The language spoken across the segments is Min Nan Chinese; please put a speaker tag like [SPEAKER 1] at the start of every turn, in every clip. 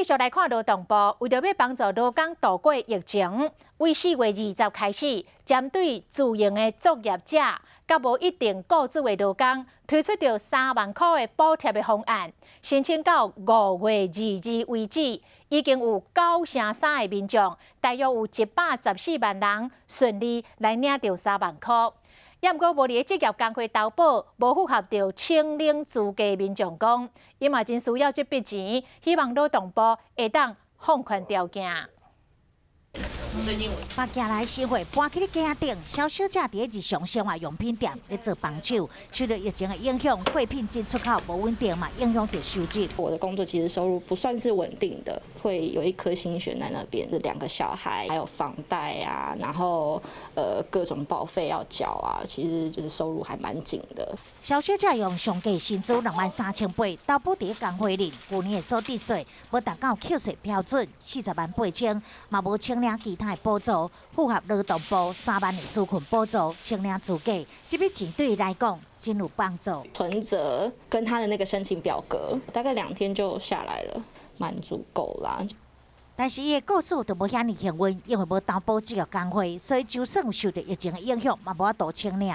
[SPEAKER 1] 繼續來看勞動部，為著欲幫助勞工渡過疫情，對4月20開始，針對自營的作業者，佮無一定雇主的勞工，推出著3萬箍的補貼的方案，申請到5月22為止，已經有9成3的民眾，大約有114萬人順利來領著3萬箍。也毋過無佇咧職業工會投保，無符合著請領資格民眾講，伊嘛真需要這筆錢，希望勞動部會當放寬條件。
[SPEAKER 2] 把寄來生活搬去咧家頂，蕭小姐佇咧日常生活用品店咧做幫手，受著疫情的影響，貨品進出口無穩定嘛，影響著收入。
[SPEAKER 3] 我的工作其實收入不算是穩定的，會有一顆心懸在那邊。兩個小孩，還有房貸啊，然後各種保費要繳啊，其實就是收入還蠻緊的。
[SPEAKER 2] 蕭小姐用上低薪資23,800，投保佇咧工會裡，舊年的所得稅無達到扣稅標準408,000，嘛無請領其他的補助，符合勞動部3萬的紓困補助，請領資格，這筆錢對伊來講真有幫助。
[SPEAKER 3] 存摺跟他的那個申請表格，大概2天就下來了，蠻足夠啦。
[SPEAKER 2] 但是伊的雇主就無遐爾幸運，因為無投保這個工會，所以就算有受著疫情的影響，嘛無法度請領。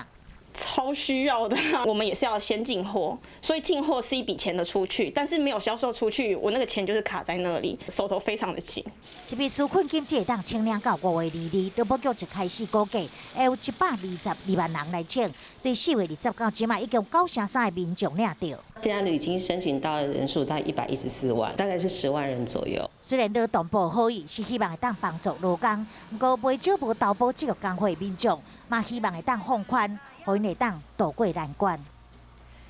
[SPEAKER 4] 超需要的，我們也是要先進貨，所以進貨是一筆錢的出去，但是沒有銷售出去，我那個錢就是卡在那裡，手頭非常的緊。
[SPEAKER 2] 這筆紓困金只會當請領到5月22，勞保局就開始估計，會有122萬人來請。對4月20到這擺，已經有9成3的民眾領著。
[SPEAKER 5] 現在已經申請到的人數大概114萬，大概是10萬人左右。
[SPEAKER 2] 雖然勞動部好意是希望會當幫助勞工，毋過袂少無投保這個工會民眾，嘛希望會當放寬，予𪜶會當渡過難關。